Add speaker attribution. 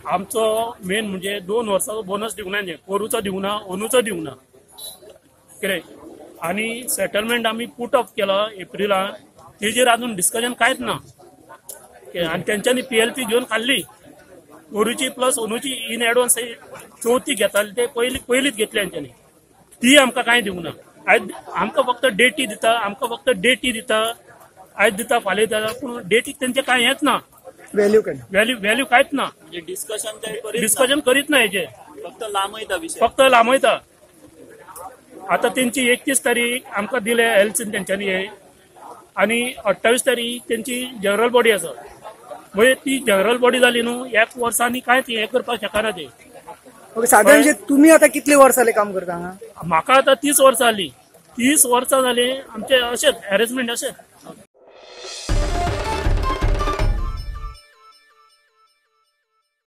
Speaker 1: आमचो मेन म्हणजे 2 वर्साचो बोनस दिवंक ना, पोरूचो दिवंक ना, अंदूचो दिवंक ना कितें. आनी सेटलमेंट आमी पुट ऑफ केला एप्रिलान, तेजेर अजून डिस्कशन कांयच ना. आनी तेंच्यांनी PLP घेवन खाल्ली पोरूची प्लस अंदूची इन एडवान्स चवथी घेताली ते पयलीच घेतली तेंच्यांनी, ती आमकां कांय दिवंक ना. आयज आमकां फक्त डेटी दिता, आमकां फक्त डेटी दिता, आयज दिता फाल्यां दिता, पूण डेटीक तेंचें कांय हेंच ना,
Speaker 2: व्हॅल्यू
Speaker 1: व्हॅल्यू कांयच ना.
Speaker 3: डिस्कशन
Speaker 1: डिस्कशन करीत ना हेजे,
Speaker 3: फक्त लांबयता विशय,
Speaker 1: फक्त लांबयता. आता तेंची 31 तारीख आमकां दिले एलसीन तेंच्यांनी हे, आनी 28 तारीख तेंची जनरल बॉडी आसा. म्हणजे ती जनरल बॉडी जाली न्हू एक वर्सांनी कांयच हें करपाक शकना ते.
Speaker 2: साधारण तुमी आतां कितले वर्स जाले काम करता हांगा?
Speaker 1: म्हाका आतां 30 वर्सां जाली, 30 वर्सां जाली आमचे अशेंच हॅरेसमेंट अशेंच.